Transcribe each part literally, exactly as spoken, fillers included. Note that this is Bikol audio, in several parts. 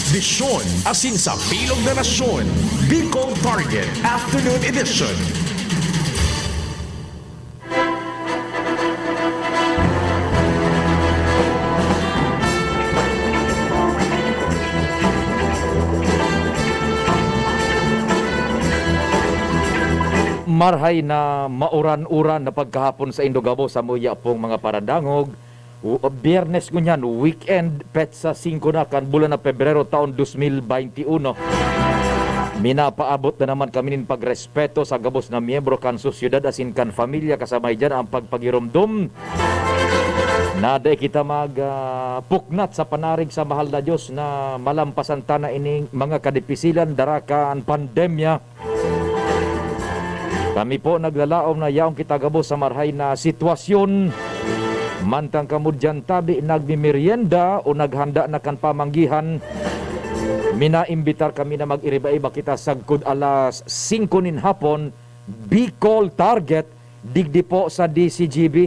Desyon asin sa bilog na nasyon, Bicol Target Afternoon Edition. Marhay na mauran-uran na pagkahapon saindo gabos, samuya pong mga paradangog. U-, Biyernes ngunyan, weekend, petsa singko na kan bulan na Pebrero, taon dos mil baynti uno. Minapaabot na naman kami nin pagrespeto sa gabos na miyembro kan sosyedad asin kan pamilya, kasabay diyan ang pagpagiromdom na dai kita mag, ah, puknat sa panarig sa mahal na Dios na malampasan ta na ining mga kadipisilan dara kan pandemya. Kami po naglalaom na yaon kita gabos sa marhay na sitwasyon. Mantang kamo diyan tabi nagmemeryenda o naghanda na kan pamanggihan, minaimbitar kami na mag-iriba-iba kita sagkod alas singko nin hapon, Bicol Target, digdi po sa D C G B.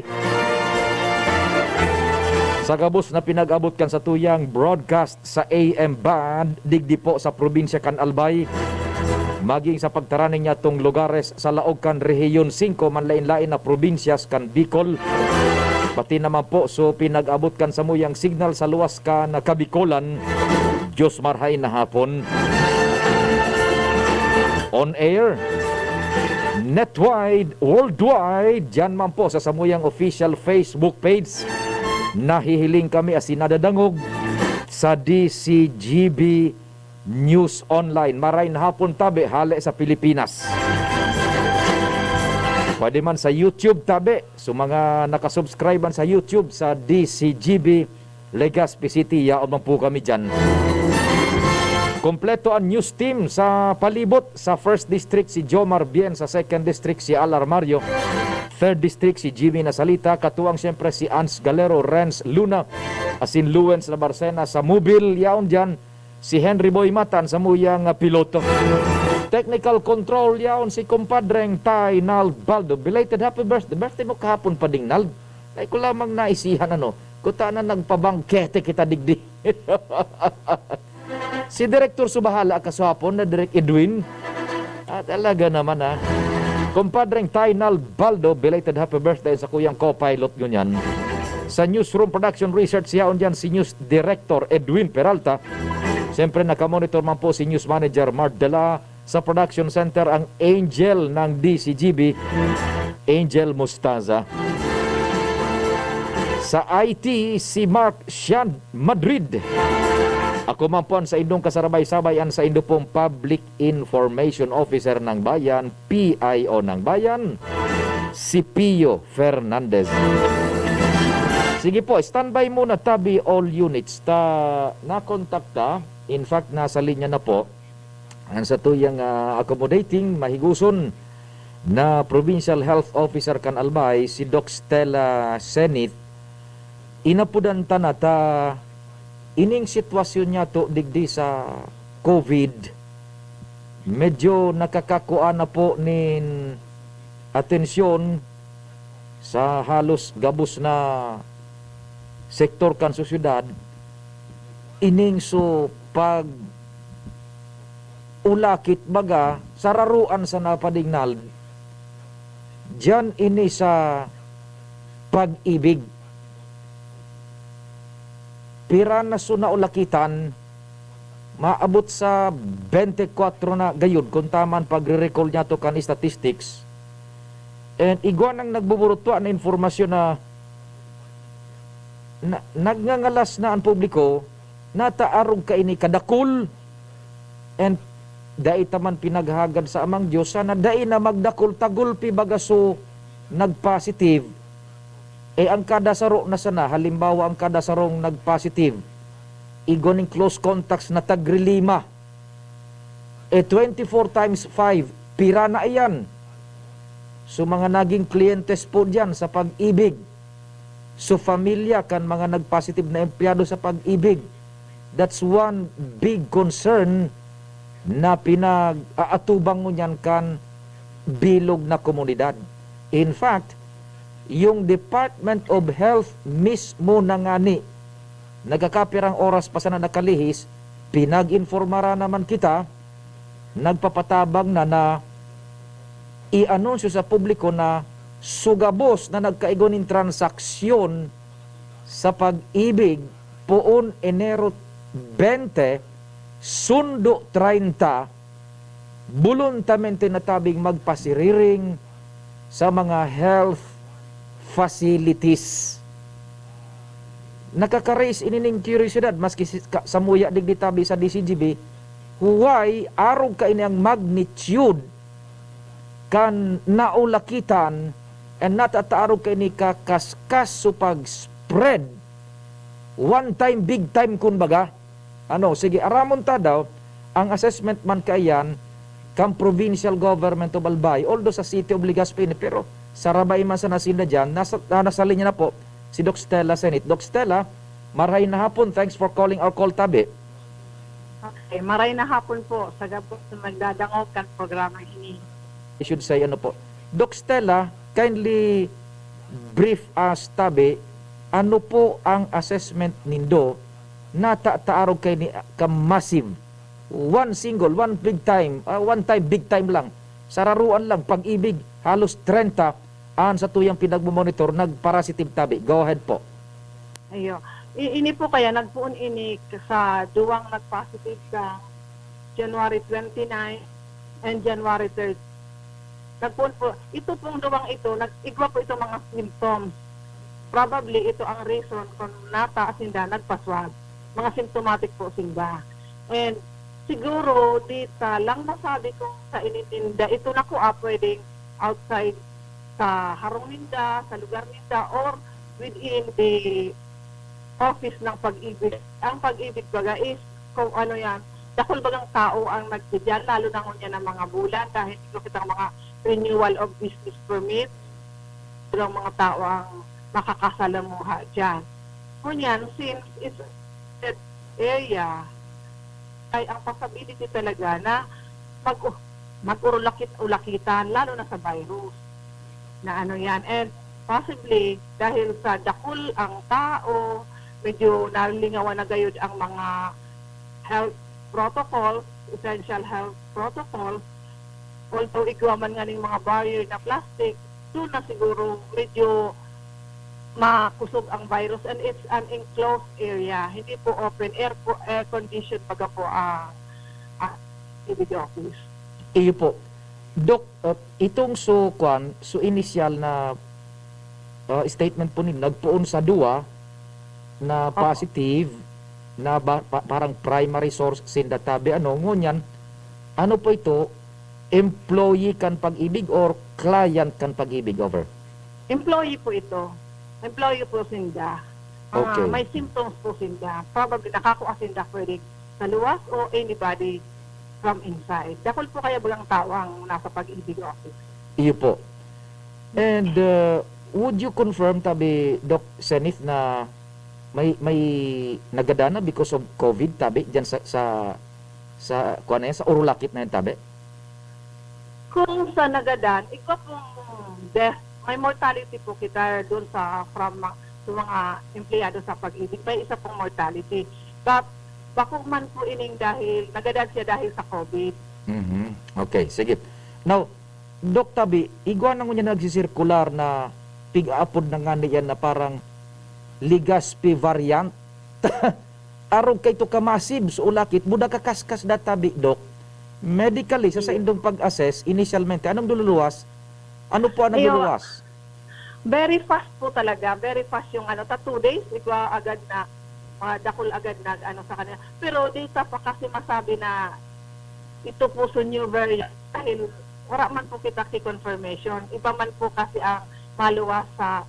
Sa gabos na pinag-abot kan satuyang broadcast sa A M band, digdi po sa probinsya kan Albay, maging sa pagtaraning niyatong lugares sa laog kan Rehiyon singko, manlain-lain na probinsyas kan Bicol, pati naman po so pinag-abot kan samuyang signal sa luwas kan Kabikolan, Diyos marhay na hapon. On air, netwide, worldwide, diyan man po sa samuyang official Facebook page. Nahihiling kami asin nadadangog sa D C G B News Online. Maray na hapon tabi, hale sa Pilipinas. Pwede man sa YouTube tabi. So, mga nakasubscribe man sa YouTube sa D C G B Legazpi City, yaon man po kami diyan. Kompleto ang news team sa palibot. Sa First District, si Jomar Bien. Sa Second District, si Al Armario. Third District, si Jimmy Nasalita. Katuwang siyempre si Ans Galero, Renz Luna, asin Luwens Labarcena. Sa Mobil, yaon diyan si Henry Boy Matan, samuyang, ah, piloto. Technical control, yaon si kumpadreng Tay Nald Baldo. Belated happy birthday. Birthday mo kahapon pa ding, Nald? Ay, ko lamang naisihan, ano, kuta na nagpabangkete kita digdi. Si Direktor Subahala, kaswapon na Direk Edwin. Ah, talaga naman, ah. Kumpadreng Tay Nald Baldo, belated happy birthday sa kuyang co-pilot ngunyan. Sa Newsroom Production Research, yaon diyan si News Director Edwin Peralta. Siyempre, nakamonitor man po si News Manager Mart Dela. Sa production center, ang angel ng D C G B, Angel Mostaza. Sa I T, si Mark Shand Madrid. Ako man po ang saindong kasarabay-sabay, ang saindo pong Public Information Officer ng Bayan, P I O ng Bayan, si Pio Fernandez. Sige po, standby muna tabi all units. Ta, nakontak ta. In fact, nasa linya na po ang satuyang, ah, accommodating, mahiguson na Provincial Health Officer kan Albay, si Doc Stella Senith. Inapodan ta na ta ining sitwasyon niyato digdi sa COVID. Medyo nakakakua na po nin atensyon sa halos gabos na sektor kan sosyedad, ining so pag-ulakit baga, sararuan sana pa ding Nald, diyan ini sa Pag-ibig. Pira na so naulakitan, maabot sa bente kwatro na gayud, kung tama an pagre-recall niyato kan statistics. And igwa nang nagbuburutwa na impormasyon na, na nagngangalas na an publiko, nata arog kaini kadakul, and dai ta man pinaghagad sa Amang Dios, sana dai na magdakul ta gulpi baga so nag-positive. Eh, ang kada saro na sana, halimbawa, ang kada sarong nag-positive, igwa nin close contacts na tagrilima. Eh, twenty-four times five, pira na iyan? So, mga naging kliyentes po diyan sa Pag-ibig. So, pamilya kan mga nag-positive na empleyado sa Pag-ibig. That's one big concern na pinag-aatubang ngunyan kan bilog na komunidad. In fact, yung Department of Health mismo na ngani, nagkakapirang oras pa sana nakalihis, Pinag-informara naman kita, nagpapatabang na na i-anunsyo sa publiko na sugabos na nagkaigo nin transaksyon sa Pag-ibig poon Enero bente, sundo treinta, boluntamente natabing magpasiriring sa mga health facilities. Nakaka-raise ini ning kuryosidad, maski si, ka, samuya digdi tabi sa D C G B, why arog kaini ang magnitude kan naulakitan and natataarog kaini ka kaskas so pag-spread? One time, big time, kun baga. Ano, sige, aramon ta daw, ang assessment man kaiyan kan Provincial Government of Albay, although sa City of Legazpi ini, pero sa Rabay man sana sinda diyan, nasa, ah, nasa linya na po si Doc Stella Senit. Doc Stella, maray na hapon, thanks for calling our call tabi. Okay, maray na hapon po sa gabos na nagdadangog kan programa ini. I should say, ano po, Doc Stella, kindly brief us tabi, ano po ang assessment nindo na tataarog kaini ka massive, one single, one big time, ah, one time, big time lang, sararuan lang, Pag-ibig, halos treinta an satuyang pinagmo-monitor nagparasitive tabi. Go ahead po. Ayo. I-, ini po kaya nagpoon ini sa duwang nagpositive sa January twenty-nine and January third. Nagpoon po, ito pong duwang ito, nag-, igwa po itong mga symptoms. Probably, ito ang reason kung nata sinda nagpa-swab. Mga symptomatic po sinda. And siguro, di ta lang masabi kung sa inininda ito nakua, pwedeng outside sa harong ninda, sa lugar ninda, or within the office ng Pag-ibig. Ang Pag-ibig baga is kung ano yan, dakul bagang tao ang nagdidiyan, lalo na ngunyan ng mga bulan dahil ito kitang mga renewal of business permit, ang mga tao ang makakasalamuha diyan. Ngunyan, since it's that area, ay ang possibility talaga na mag-, mag-urulakit-ulakitan, lalo na sa virus na ano yan. And possibly, dahil sa dakul ang tao, medyo nalingawan na gayod ang mga health protocols, essential health protocols. Although igwa man nga ning mga barrier na plastic, doon na siguro medyo makusog ang virus, and it's an enclosed area. Hindi po open, air po, air condition baga po ang, ah, C B D office. Iyo po. Doc, uh, itong so, kwan, so initial na, uh, statement po ninyo, nagpoon sa duwa na Opo. positive, na ba, pa, parang primary source sinda tabi, ano, ngunyan, ano po ito, employee kan Pag-ibig or client kan Pag-ibig? Over. Employee po ito. Employee po sinda. Ah, Okay. may symptoms po sinda. Probably nakakua sinda pwede sa luwas o anybody from inside. Dakul po kaya bagang tao ang nasa Pag-ibig office. Iyo po. And, uh, would you confirm, tabi, Doc Senith, na may, may nagadan na because of COVID, tabi, dyan sa, sa, sa, kuwan na yan, sa Urulakit na yan, tabi? Kung sa nagadan, igwa pong death, may mortality po kita dun sa, from, sa mga empleyado sa Pag-ibig, may isa pong mortality. But bako man po ining dahil, nagadan siya dahil sa COVID. Mhm. Okay, sige. Now, Doc Tabi, igwa na ngunyan nagsisirkular na pig-aapod na nga niyan na parang Legazpi variant. Arog kay to ka massive sa ulakit, buda ka kaskas da tabi, Doc. Medically, sa Yes. saindong pag-assess, initialmente, anong naluluwas? Ano po ang Iyo. naluluwas? Very fast po talaga, very fast yung ano, ta two days, igwa agad na, mga dakul agad na, ano, sa kanila. Pero di ta pa kasi masabi na ito po sa new variant, dahil wala man po kita ki confirmation. Iba man po kasi ang maluwas sa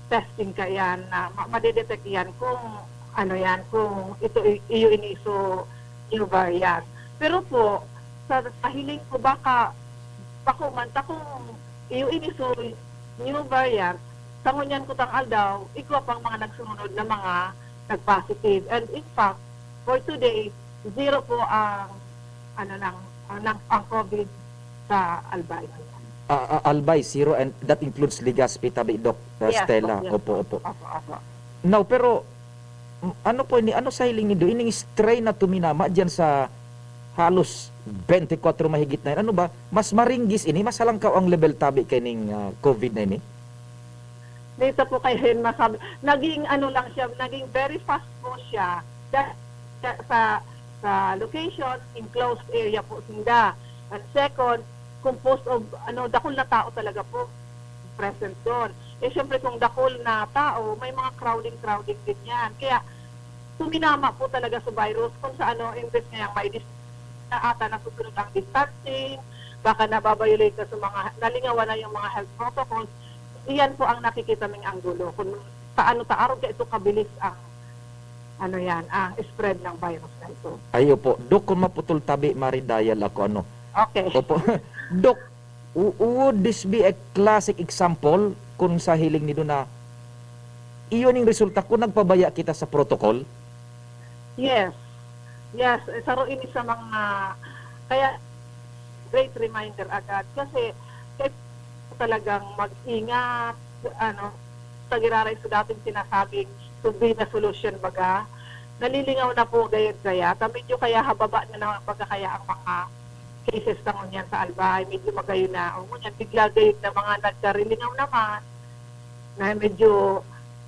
testing ka yan, na ma-, madedetect yan kung ano yan, kung ito i-, iyo ini so new variant. Pero po, sa, sa hiling ko, baka, bako man ta kung iyo ini so new variant, sa ngunyan kutang aldaw, igwa pang mga nagsumunod na mga nag-positive. And in fact, for today, zero po ang, ano, ng, ang, ng, ang COVID sa Albay. Ah, ah, Albay, zero, and that includes Legazpi, tabi, Doc, uh, Yes, Stella. po, yes, Opo, po. opo. Opo, opo. Now, pero M-, ano po ini, ano sa hiling nindo, ining strain na tuminama diyan sa halos twenty-four mahigit na yan, ano ba, mas maringgis ini, mas halangkaw ang level tabi kaining, ah, COVID na ini? Dito po kay Hen masabi, naging ano lang siya, naging very fast po siya. Da-, sa, sa, sa location, enclosed area po sinda. And second, composed of, ano, dakul na tao talaga po present doon. Eh, syempre, kung dakul na tao, may mga crowding-crowding din yan. Kaya, tuminama po talaga sa virus kung sa ano, imbes na yung may dis-, na ata nasusunod ang distancing, baka nababayolate na sa mga, nalingawan na yung mga health protocols. Iyan po ang nakikita ming anggulo, kung paano ta-, arog ka ito kabilis ang, ano yan, ang spread ng virus na ito. Ay, opo. Dok, kung maputol tabi, maridayal ako, ano? Okay. Opo. Dok, w-, would this be a classic example kung sa hiling nindo na iyon ang resulta kung nagpabaya kita sa protocol? Yes. Yes, eh, saro ini sa mga, kaya great reminder agad kasi, eh, talagang mag-ingat, ano, sa giraray sa dating sinasabing to be the solution baga, nalilingaw na po gayod kaya, ta medyo kaya hababa na naman baga kaya ang mga cases na ngunyan sa Albay, medyo magayon na, o ngunyan, bigla gayod na mga nagkarilingaw naman, na medyo,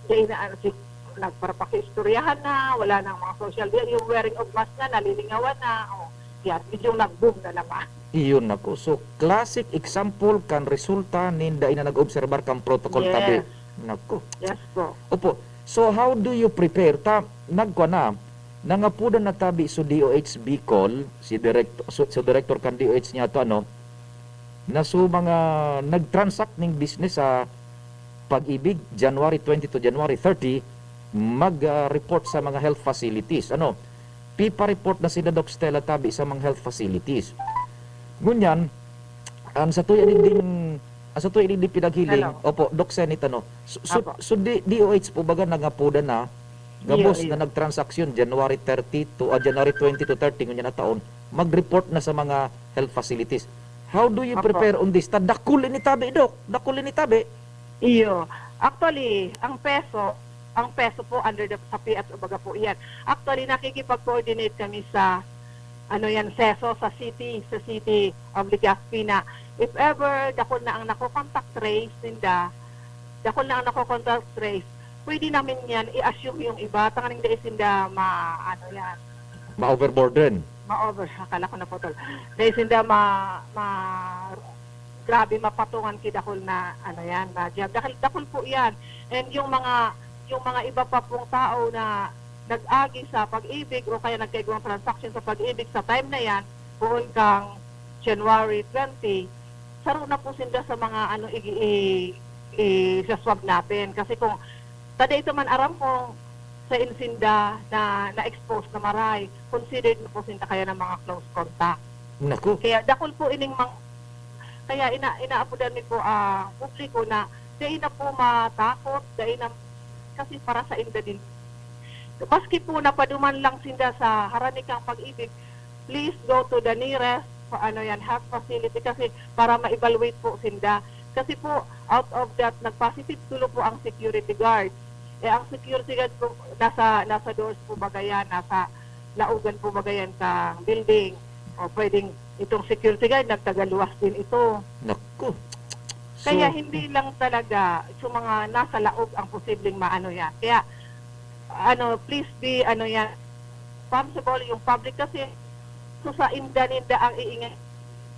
dai na, ano, si, nagparapakiistoryahan na, wala nang mga social dia-, yung wearing of mask na, nalilingawan na, o, yan, medyo nag-boom na naman. Iyon, nako. So, classic example kan resulta nin dai na nag-obserbar kan protocol tabi. Yes. Nako. Yes po. Opo. So, how do you prepare? Ta, nagkua na, nangapodan na tabi so D O H Bicol, si direct-, so, so director kan D O H niya to, ano, na so mga nag-transact ning business sa Pag-ibig, January twenty to January thirty, mag, ah, report sa mga health facilities. Ano, pipa-report na sila, Doc Stella, tabi sa mga health facilities. Ngunyan, ang sa tuya digding, ang sa tuya digding pinaghiling, Hello. Opo, Doc Senit, ano, so, so, Apo. So, D-, D O H po baga nangapodan na, Iyo, gabos iyo. Na nagtransaksyon, January thirty to, ah, January twenty to thirty, ngunyan na taon, mag-report na sa mga health facilities. How do you Apo. Prepare on this? Ta dakul ini tabi, Doc. Dakul ini tabi. Iyo. Actually, ang peso, ang peso po under the, sa P H O baga po iyan. Actually, nakikipag-coordinate kami sa, ano yan, seso sa city, sa city of Legazpi na if ever dakul na ang nako-contact trace ninda, dakul na ang nako-contact trace, pwede namin yan i-assume yung iba, tanganing dai sinda ma-, ano yan. Ma-overburden. Ma-over, akala ko naputol. Dai sinda ma-, ma-, grabe, mapatungan ki dakul na, ano yan, na job. Dakul, dakul po yan. And yung mga, yung mga iba pa pong tao na nag-agi sa Pag-ibig o kaya nagkaigwang transaction sa Pag-ibig sa time na yan, poon kang January twenty, saro na po sinda sa mga, ano, i-, i-, i-, sa swab natin. Kasi kung, ta dai ta man aram kung sain sinda na na-expose na maray, considered na po sinda kaya ng mga close contact. Naku. Kaya dakul po ining mang-, kaya ina-, inaapodan mi po ang publiko na dai na po matakot, dai na, kasi para sa inda din. Maski po napaduman lang sinda sa harani kang Pag-ibig, please go to the nearest, ano yan, health facility kasi para ma-evaluate po sinda. Kasi po, out of that, nag-positive tulo po ang security guard. Eh, ang security guard po, nasa, nasa doors po baga yan, nasa laogan po baga yan kang building. O pwedeng itong security guard, nagtagaluwas din ito. Naku. Kaya So hindi lang talaga, so mga nasa laog ang posibleng maano yan. Kaya, ano, please be, ano yan, responsible yung public kasi so sa inda ninda ang iingay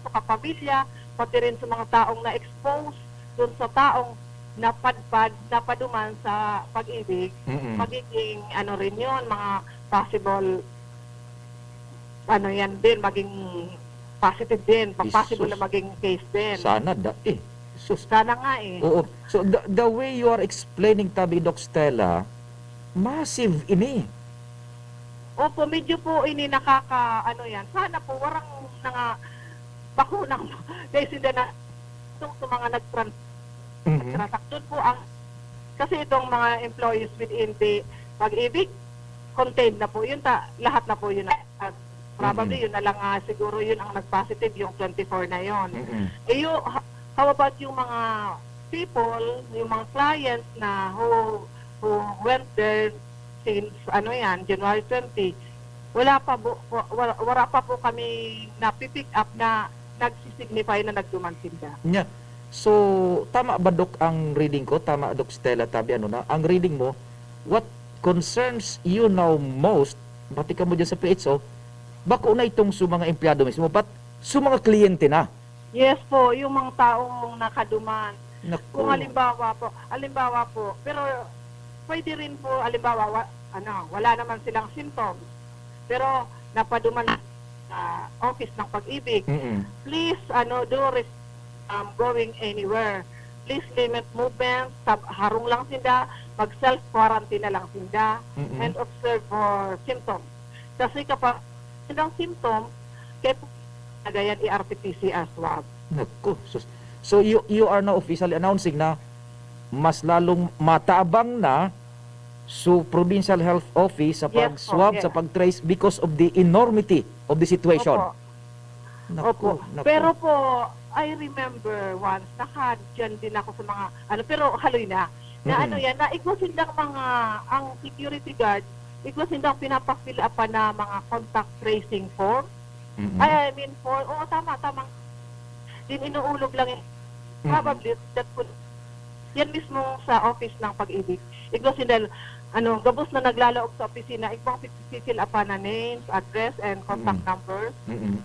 sa kapamilya, pati rin sa mga taong na-expose dun sa taong napadpad, napaduman sa Pag-ibig, Mm-mm. magiging ano rin yun, mga possible, ano yan din, maging positive din, pa-, possible Jesus. Na maging case din. Sana da-, eh. Sus. Sana nga eh. Oo. So, the, the way you are explaining, tabi, Doc Stella, massive ini. Opo, medyo po ini nakaka-, ano yan. Sana po, warang nanga-, bakunang, dahil sila na, itong sa mga nagtran-, Mhm. Nagtransaksyon po ang, kasi itong mga employees within the Pag-ibig, contained na po yun, ta-, lahat na po yun. At probably, Mhm. yun na lang, ah, siguro yun ang nag-positive, yung twenty-four na yun. Mhm. Eh, yung, ha-, how about yung mga people, yung mga clients na who, who went there since, ano yan, January twenty, wala pa bu-, wa-, wala, wala pa po kami napi-pick up na nagsisignify na nagduman sinda. Nya, so, tama ba, Doc, ang reading ko? Tama, Doc Stella Tabi, ano na? Ang reading mo, what concerns you now most, pati kamo dyan sa P H O, bako na itong sa mga empleyado mismo, but sa mga kliyente na. Yes po, yung mga taong nakaduman. Naku. Kung halimbawa po, halimbawa po, pero pwede rin po, halimbawa, wa-, ano, wala naman silang symptoms, pero napaduman sa office ng Pag-ibig. Mm-mm. Please, ano, do res-, um, going anywhere. Please limit movement, sa harong lang sinda, mag-self-quarantine na lang sinda, Mm-mm. and observe for symptoms. Kasi kapag silang symptoms, kaya po nagayan i-R T P C R swab. Naku, sus. So, you, you are now officially announcing na mas lalong matabang na so Provincial Health Office sa Yes po, pag-swab, sa yes. pag-trace because of the enormity of the situation. Opo. Naku, Opo. naku. Pero po, I remember once, nakadyan din ako sa mga, ano, pero haloy na. Na Mm-mm. ano yan, na igwa sindang mga, ang security guard, igwa sindang pinapa-fill up pa na mga contact tracing form. Mm-mm. Ay, I mean, form. Oo, tama, tama. Din inuulog lang yun. Mm-mm. Probably, that could, yan mismo sa office ng Pag-ibig. Igwa sinda, ano, gabos na naglalaog sa opisina, igwang pi-, pi-fill up pa na names, address, and contact Mm-mm. numbers. Mm-mm.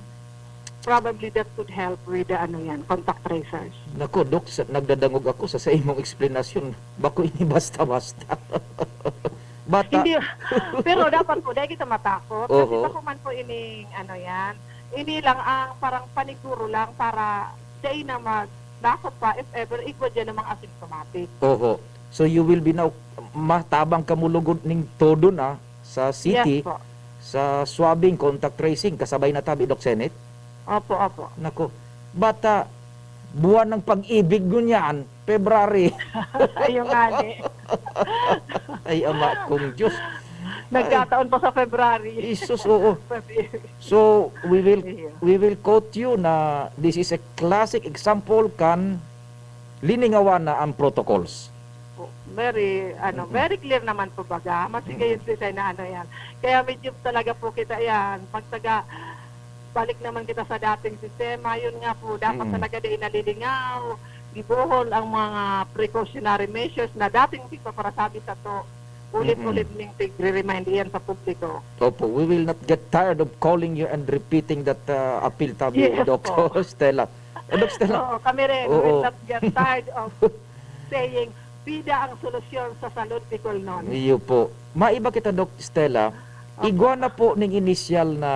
Probably that could help with the, ano yan, contact tracers. Nako, Dok, sa, nagdadangog ako sa, sa imong eksplanasyon. Bako ini basta-basta. Bata. Hindi, pero dapat po, dahil kita matakot. Kasi Oho. bako man po ining, ano yan, ini lang ang parang paniguro lang para dai na magdakop pa if ever igwa dyan ng mga asymptomatic. Oho. So you will be now, matabang kamo lugod ning todo na sa city, Yes po. sa swabbing, contact tracing, kasabay na tabi, Doc Senate? Opo, opo. Nako, bata, buwan ng pag-ibig ngunyan, February. Ayun nga ni. Ay, ama kong Diyos. Nagkataon pa sa February. Ay, Jesus, oo. Pag-ibig. So, we will, Iya. we will quote you na this is a classic example kan liningawan na ang protocols. Po, very, ano, Mm-mm. very clear naman po baga. Mas Mm-mm. sige yun, Sisay, na ano yan. Kaya medyo talaga po kita yan, pag taga, balik naman kita sa dating sistema, yun nga po, dapat Mm-mm. talaga di nalilingaw, gibohol ang mga precautionary measures na dating tigpaparasabi sa to, ulit-ulit Mm-mm. ning tigre-remind iyan sa publiko. Opo, we will not get tired of calling you and repeating that, uh, appeal tabi, Yes Doc po. Stella. Eh, Doc Stella. Oo, kami rin, we Oo. will not get tired of saying, "Bida ang solusyon sa Salud Bicolnon." Iyo po. Maiba kita, Doc Stella. Opo. Igwa na po ning inisyal na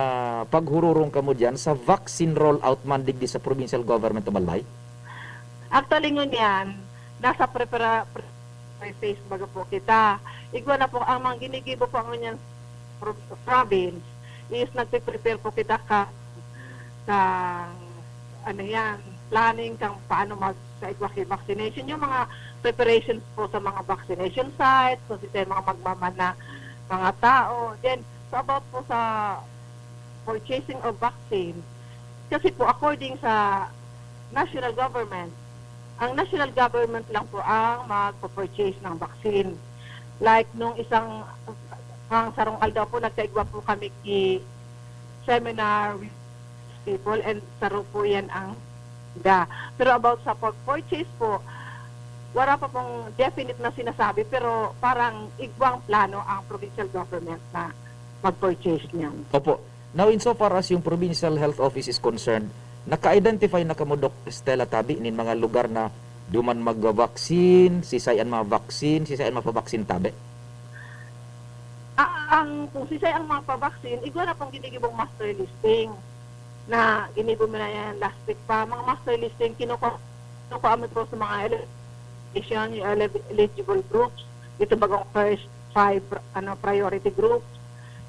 paghururong kamo diyan sa vaccine rollout man digdi sa provincial government of Albay? Actually, ngunyan, nasa prepara-, pre-, phase baga po kita. Igwa na po, ang mga ginigibo po ngunyan pro-, province is nagpe-prepare po kita ka, ka, ano yan, planning kang paano mag, sa igwa ki vaccination, yung mga preparations po sa mga vaccination sites, kung sino yung mga magmaman na mga tao. Then, so about po sa purchasing of vaccine, kasi po according sa national government, ang national government lang po ang magpo-purchase ng vaccine. Like nung isang, ang sarong aldaw po, nagkaigwa po kami ki seminar with people and saro po yan ang da. Pero about sa pag-purchase po, wala pa pong definite na sinasabi, pero parang igwang plano ang provincial government na mag-purchase niyan. Opo. Now, insofar as yung Provincial Health Office is concerned, naka-identify na kamo, Doc Stella Tabi, nin mga lugar na duman magva-vaccine, sisay an mga vaccine, sisay an mapabaksin tabi? Ah, ang, kung sisay ang mapabaksin, igwa na pong ginigibong master listing na ginibo mi na yan last week pa. Mga master listing, kinukuha, kinukuha mo po sa mga ele-, yung ele-, eligible groups, dito bagong first five, ano, priority groups,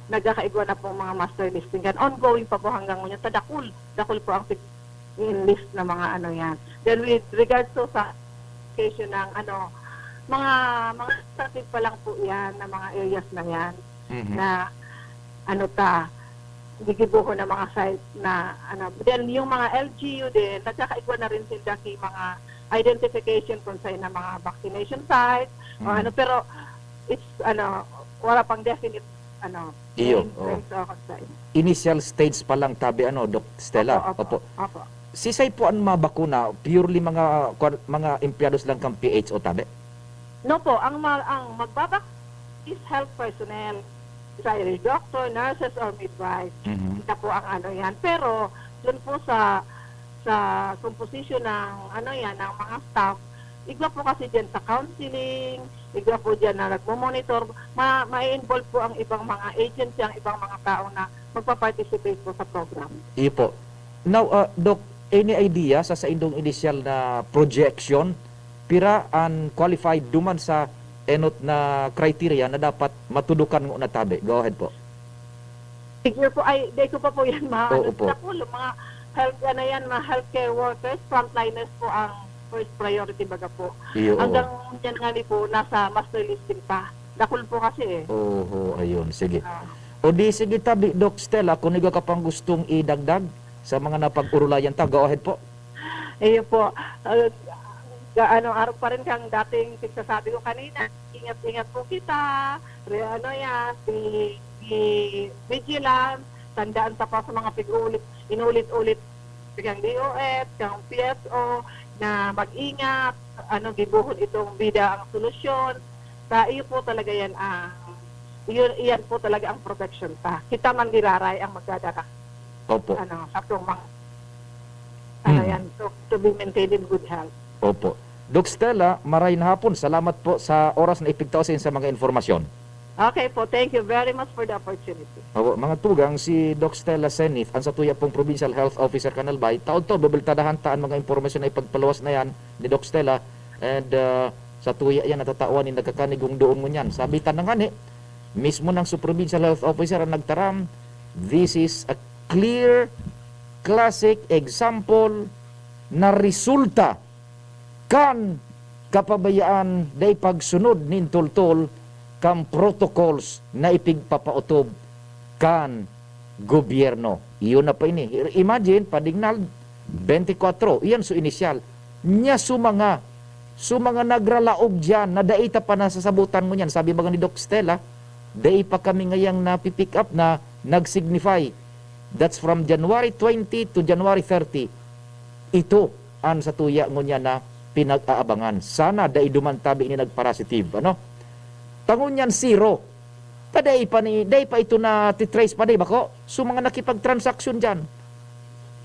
nagkakaigwa na po ang mga master listing. Yan, ongoing pa po hanggang ngayon. Sa dakul, dakul po ang pig-, in list na mga ano yan. Then with regards to sa location ng ano, mga, mga sensitive pa lang po yan, na mga areas na yan, Mhm. na ano ta, gigibohon ng mga site na ano. Then yung mga L G U din, nagkakaigwa na rin sila ki mga identification kung saan na mga vaccination site, o Mhm. ano, pero it's ano, wala pang definite, ano, Iyo, name, oo. so, sa Initial stage pa lang tabi, ano, Doc Stella? Opo, opo, opo. Sisay po ang mabakuna? Purely mga, kwan- mga empleyados lang kang P H O tabi? No po, ang ma- ang magbabak is health personnel. Either doctor, nurses, or midwife. Mhm. Sila po ang ano yan. Pero doon po sa sa composition ng ano yan, ng mga staff, igwa po kasi diyan sa counseling, igwa po diyan na nagmo-monitor, ma- ma-involve po ang ibang mga agency, ang ibang mga tao na magpa-participate po sa program. Iyo po. Now, ah, Doc, any idea sa saindong initial na projection, pira an qualified duman sa enot na criteria na dapat matudukan ngona tabi? Go ahead po. Figure po, ay, di ko pa po yan maano. Oo po. Dakul, mga health, ano yan, mga healthcare workers, frontliners po ang first priority, baga po. Iyo, oo. Hanggang yan nga ni po, nasa master listing pa. Dakul po kasi eh. Oho, ayun. Sige. Ah. O di, sige tabi, Doc Stella, kung igwa ka pang gustong idagdag sa mga napag-urulayan ta, go ahead po. Iyo po. Uh, ano, arog pa rin kang dating pagsasabi ko kanina, ingat-ingat po kita, re, ano yan, be, be vigilant, tandaan sa pa sa mga pig-ulit, inulit-ulit kang D O H, kang P S O, na mag-ingat, ano, gibohon itong bida ang solusyon. Sa iyo po talaga yan ang, yun, iyan po talaga ang protection ta. Kita man giraray ang magdadara. Opo. Ano, sa tumang, ano Hmm. yan, to, to be maintained in good health. Opo. Doc Stella, maray na hapon. Salamat po sa oras na ipigtao sa inyo sa mga informasyon. Okay po, thank you very much for the opportunity. Opo, mga tugang, si Doc Stella Senith, ang satuya pong Provincial Health Officer kan Albay. Taon to, bibeltadahan ta an mga impormasyon na ipagpaluwas na yan ni Doc Stella. And uh, satuya yan, natatawan ni nagkakanigong doon ngunyan. Sabi ta na nga ni, mismo ng su Provincial Health Officer ang nagtaram, this is a clear, classic example na resulta kan kapabayaan dai pagsunod nin tultol kan protocols na ipigpapautob kan gobyerno. Iyo na pa ini. Imagine, padingnal, twenty-four, iyan su inisyal. Nya su mga, su mga nagralaog diyan na dai ta pa nasasabutan ngunyan. Sabi baga ni Doc Stella, dai pa kami ngayang napi-pick up na nag-signify. That's from January twenty to January thirty. Ito an satuya ngunyan na pinag-aabangan. Sana dai duman tabi ini nagparasitive, ano? Ta ngunyan zero. Ta dai pa ni, dai pa ito nati-trace pa, dai bako? So, mga nakipagtransaksyon diyan.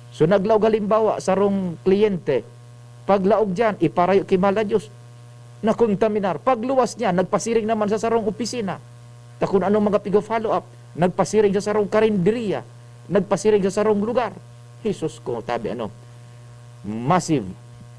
So, naglaog halimbawa, sarong kliyente, paglaog diyan, iparayo ki mahal na Diyos, nakontaminar. Pagluwas niya, nagpasiring naman sa sarong opisina. Ta kun anong mga pigo-follow up, nagpasiring sa sarong karinderiya, nagpasiring sa sarong lugar. Jesus ko, tabi ano, massive,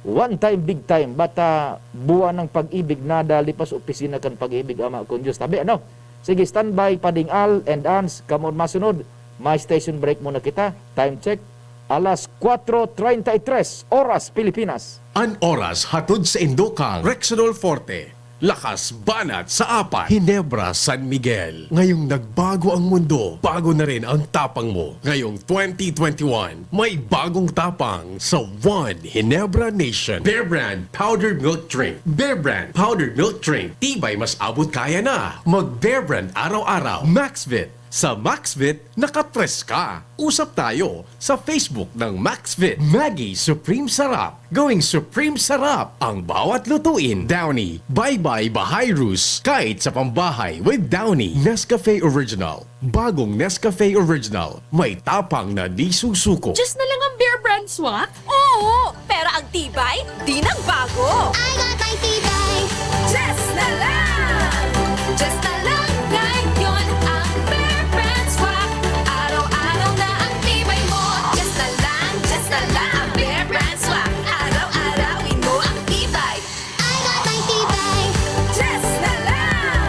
one time, big time, bata buwan ng pag-ibig, nadali pa sa opisina kan pag-ibig, Ama kong Diyos. Tabi ano, sige, standby, Pading Al and Ans, kamo masunod, may station break muna kita, time check, alas kwatro treinta y tres, oras Pilipinas. An oras hatod sa indo kan Rexidol Forte, lakas banat sa apat, Ginebra San Miguel. Ngayong nagbago ang mundo, bago na rin ang tapang mo. Ngayong twenty twenty-one, may bagong tapang sa One Ginebra Nation. Bear Brand Powdered Milk Drink. Bear Brand Powdered Milk Drink. Tibay mas abot kaya na. Mag Bear Brand araw-araw. Maxvit. Sa Maxvit, nakatres ka. Usap tayo sa Facebook ng Maxvit. Maggi Supreme Sarap. Going Supreme Sarap ang bawat lutuin. Downy. Bye-bye Bahayrus. Kahit sa pambahay with Downy. Nescafe Original. Bagong Nescafe Original. May tapang na di susuko. Diyos na lang ang Bear Brand Swak? Oo! Pero ang tibay, di nagbago. I got my tibay. Diyos na lang! Diyos na lang ngayon ang Bear Brand Swak. Araw-araw na ang tibay mo. Diyos na lang, Diyos na lang ang Bear Brand Swak. Araw-arawin mo ang tibay. I got my tibay. Diyos na lang!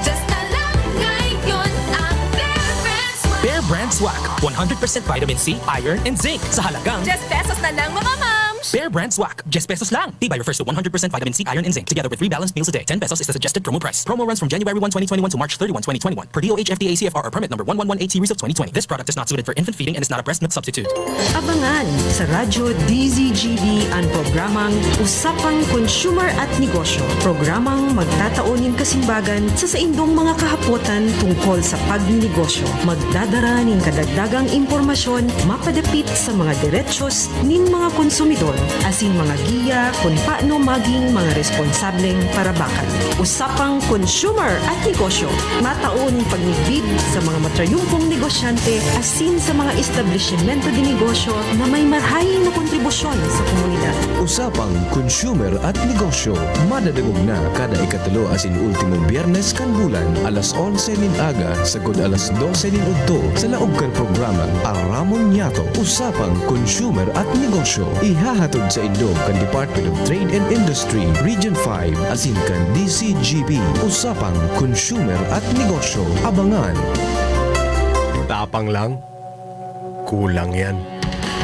Diyos na lang ngayon ang Bear Brand Swak. Bear Brand Swak, one hundred percent vitamin C, iron, and zinc sa halagang Diyes pesos na lang, mga ma'am! Bear Brand Swak, diez pesos lang. Tibay refers to one hundred percent vitamin C, iron, and zinc, together with three balanced meals a day. Ten pesos is the suggested promo price. Promo runs from January one, twenty twenty-one to March thirty-one, twenty twenty-one, per D O H F D A C F R or permit number one one one eight series of twenty twenty. This product is not suited for infant feeding and is not a breast milk substitute. Abangan sa Radyo D Z G B an programang Usapang Consumer at Negosyo. Programang magtatao nin kasimbagan sa saindong mga kahapotan tungkol sa pagnenegosyo. Magdadara nin kadagdagang impormasyon mapadapit sa mga derechos nin mga konsumidor asin mga giya kun paano maging mga responsableng parabakan. Usapang Consumer at Negosyo, matao nin pagmidbid sa mga matrayumpong negosyante asin sa mga establisimento de negosyo na may marahay na kontribusyon sa komunidad. Usapang Consumer at Negosyo, madadangog na kada ikatulo asin ultimong Biyernes kan bulan, alas onse nin aga sagkod alas dose nin udto, sa laog kan programang Aramon Niyato, Usapang Consumer at Negosyo. Ihahatod saindo kan Department of Trade and Industry, Region five, asin kan D Z G B, Usapang Consumer at Negosyo. Abangan! Tapang lang? Kulang yan.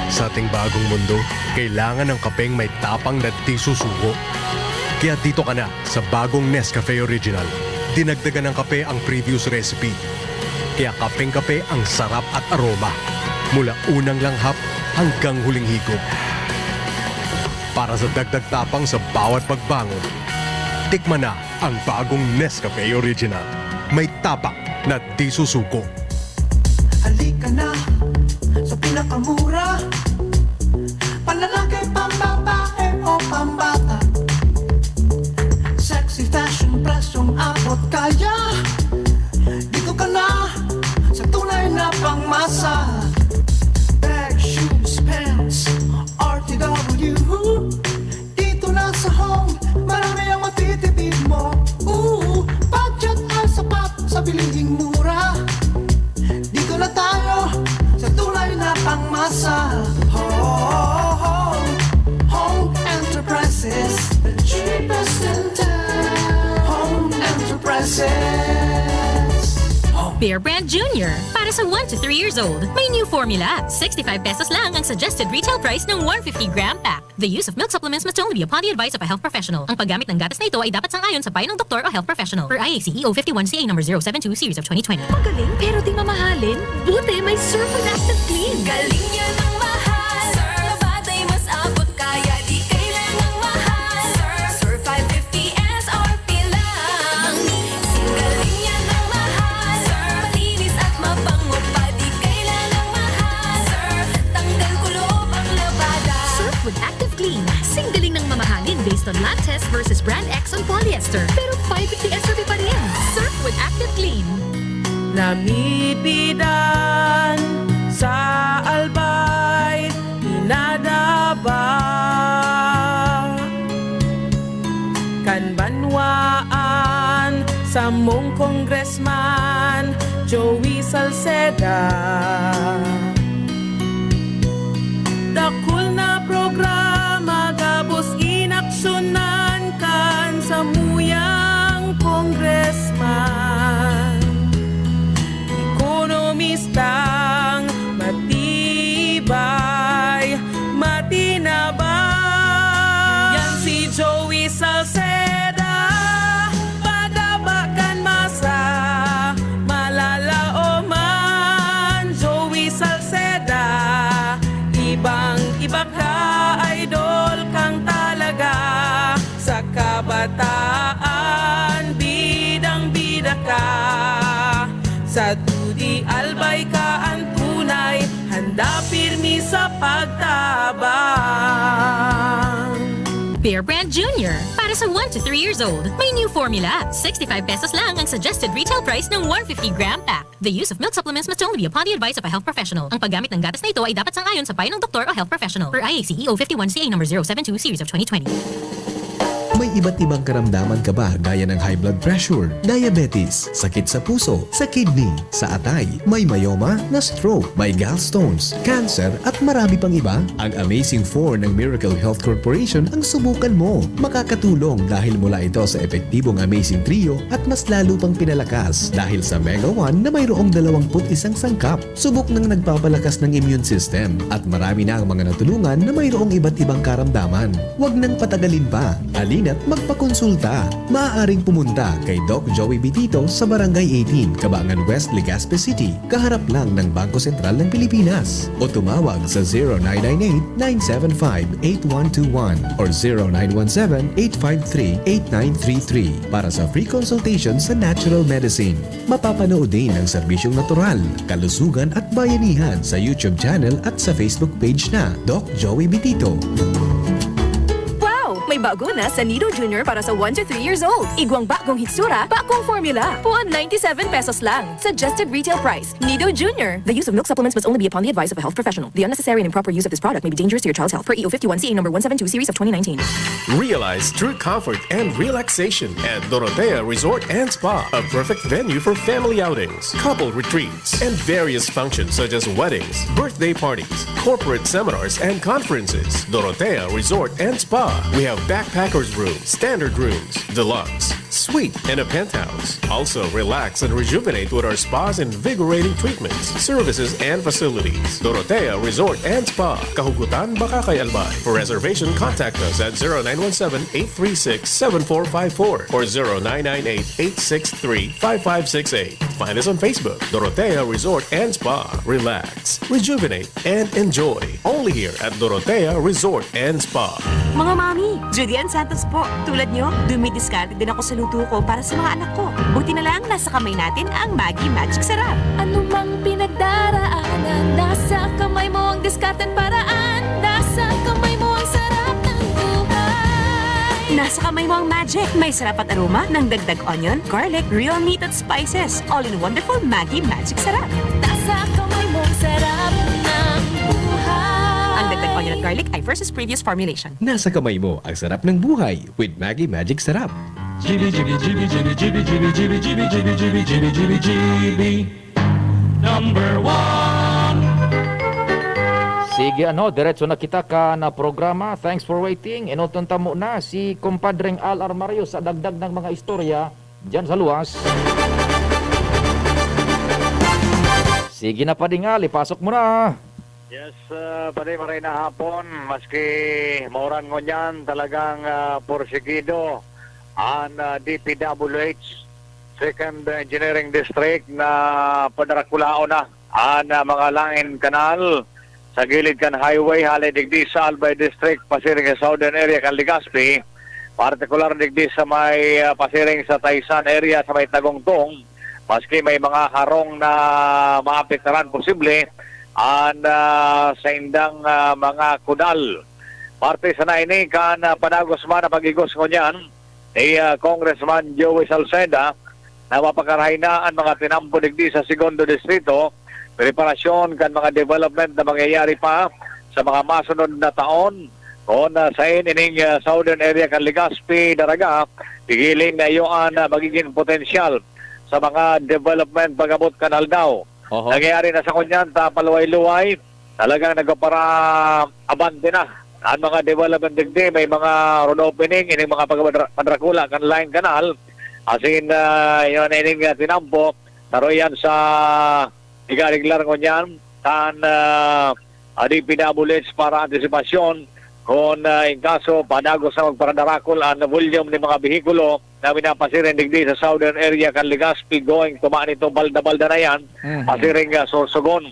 Sa ating bagong mundo, kailangan ng kapeng may tapang na di susuko. Kaya dito ka na sa bagong Nescafe Original. Dinagdagan ng kape ang previous recipe. Kaya kapeng-kape ang sarap at aroma. Mula unang langhap hanggang huling higop. Para sa dagdag tapang sa bawat pagbangon, tikman na ang bagong Nescafe Original. May tapang na di susuko. Halika na sa pinakamura. Panlalaki, pambabae o pambata. Sexy fashion, presyong abot kaya. Dito ka na sa tunay na pangmasa. Bag, shoes, pants, R T W. Dito na sa Home, marami ang matitipid mo. Ooh, budget ay sapat sa bilhing mura. Dito na tayo sa tunay na pangmasa. Home, Home Enterprises, the cheapest in town. Home Enterprises. Home. Bear Brand Junior, para sa one to three years old. May new formula. Sixty-five pesos lang ang suggested retail price ng one fifty gram pack. The use of milk supplements must only be upon the advice of a health professional. Ang paggamit ng gatas na ito ay dapat sang-ayon sa payo ng doktor o health professional, per I A C E O fifty-one C A number zero seven two series of twenty twenty. Magaling pero di mamahalin? Buti may Surf with Active Clean. Galing niya ng mahal. Surf, batay mas abot kaya di kailangang mahal. Surf, Surf five fifty S R P lang. Singgaling yan ng mahal. Surf, malinis at mabango pa, di kailangang mahal. Surf, tanggal kulob ang labada. Surf with Active Clean. Singgaling ng mamahalin based on lab test versus brand X on polyester. Pero five fifty S R P pa rin. Surf with Active Clean. Namipidan sa Albay, inadaba kan banwaan samong Congressman Joey Salceda. Dakul na programa gabos inaksyonan kan samuyang Congressman. Ekonomistang matibay, matinabang. Yan si Joey Salceda, pagaba kan masa, malalaoman. Joey Salceda, ibang-iba ka, idol kang talaga. Sa kabataan, bidang-bida ka. Sa dudi, albay ka an tunay, handa pirmi sa pagtabang. Bear Brand Junior, para sa one to three years old. May new formula. Sixty-five pesos lang ang suggested retail price ng one fifty gram pack. The use of milk supplements must only be upon the advice of a health professional. Ang paggamit ng gatas na ito ay dapat sang-ayon sa payo ng doktor o health professional. Per I A C E O fifty-one C A number zero seven two series of twenty twenty. May iba't ibang karamdaman ka ba, gaya ng high blood pressure, diabetes, sakit sa puso, sa kidney, sa atay, may myoma, na stroke, may gallstones, cancer, at marami pang iba? Ang Amazing Four ng Miracle Health Corporation ang subukan mo. Makakatulong dahil mula ito sa epektibong Amazing Trio at mas lalo pang pinalakas dahil sa Mega One na mayroong dalawang put isang sangkap. Subok nang nagpapalakas ng immune system at marami na ang mga natulungan na mayroong iba't ibang karamdaman. Huwag nang patagalin pa. Halina't magpakonsulta. Maaaring pumunta kay Doc Joey Bitito sa Barangay eighteen, Cabangan West, Legazpi City, kaharap lang ng Bangko Sentral ng Pilipinas. O tumawag sa zero nine nine eight, nine seven five, eight one two one or zero nine one seven, eight five three, eight nine three three para sa free consultation sa natural medicine. Mapapanood din ang serbisyong natural, kalusugan at bayanihan sa YouTube channel at sa Facebook page na Doc Joey Bitito. Wow! May bago na sa Nido Junior para sa one to three years old. Igwang bagong hitsura, bagong formula. Puon ninety-seven pesos lang. Suggested retail price. Nido Junior. The use of milk supplements must only be upon the advice of a health professional. The unnecessary and improper use of this product may be dangerous to your child's health. Per E O fifty-one C A number one seven two series of twenty nineteen. Realize true comfort and relaxation at Dorotea Resort and Spa, a perfect venue for family outings, couple retreats, and various functions such as weddings, birthday parties, corporate seminars, and conferences. Dorotea Resort and Spa. We have backpackers room, standard rooms, deluxe, suite, and a penthouse. Also, relax and rejuvenate with our spa's invigorating treatments, services, and facilities. Dorotea Resort and Spa, Kahugutan, Bacacay, Albay. For reservation, contact us at zero nine one seven, eight three six, seven four five four or zero nine nine eight, eight six three, five five six eight. Find us on Facebook, Dorotea Resort and Spa. Relax, rejuvenate, and enjoy. Only here at Dorotea Resort and Spa. Mga mami, Judy Ann Santos po. Tulad nyo, dumidiskarte din ako sa luto ko para sa mga anak ko. Buti na lang, nasa kamay natin ang Maggi Magic Sarap. Ano mang pinagdaraanan, nasa kamay mo ang diskarte at paraan. Nasa kamay mo ang sarap ng buhay. Nasa kamay mo ang magic. May sarap at aroma ng dagdag onion, garlic, real meat at spices. All in wonderful Maggi Magic Sarap. Nasa kamay mo ang sarap ng buhay. Ang dagdag onion at garlic ay versus previous formulation. Nasa kamay mo ang sarap ng buhay with Maggi Magic Sarap. G B, G B, G B, G B, G B, G B, G B, G B, G B, G B, G B, G B, G B. Number one. Sige, ano, diretso na kita kan programa. Thanks for waiting. Inuton ta muna si Kumpadreng Al Armario sa dagdag ng mga istorya dyan sa luwas. Sige na, Pading Al, ipasok mo na. Yes, uh, pare, maray na hapon. Maski mauran ngunyan, talagang uh, porsigido an uh, D P W H Second Engineering District na padarakulaon na an uh, mga lain kanal sa gilid kan highway hale digdi sa Albay District pasiring sa Southern Area kan Legazpi, partikular digdi sa may uh, pasiring sa Taysan area sa may Tagongtong, maski may mga harong na maapektaran posible an uh, saindang uh, mga kudal. Parte sana ini kan uh, padagos man na pag-igos ngunyan ni uh, Congressman Joey Salceda na mapakarahay na an mga tinampo digdi sa Segundo Distrito, preparasyon kan mga development na mangyayari pa sa mga masunod na taon. Kung uh, sain ining uh, southern area kan Legazpi, Daraga, pigiling na iyo an uh, magiging potensyal sa mga development pag-abot kan aldaw. Oho. Nangyayari na sa kunyan, ta paluway-luway, talagang nagpapara-abante na ang mga development digdi. May mga road opening, ining mga pagpadra- padrakula kan Line Canal. Asin, uh, yun, ining uh, tinampo, taro yan sa igariglar ngunyan, kan uh, uh, D P W H para antisipasyon. Kung uh, in kaso, padagos na magparadarakol ang volume ng mga behikulo, na minapasiring digdi sa southern area kan Legazpi going to Manito, balda-balda na yan, mm-hmm. Pasiring uh, Sorsogon.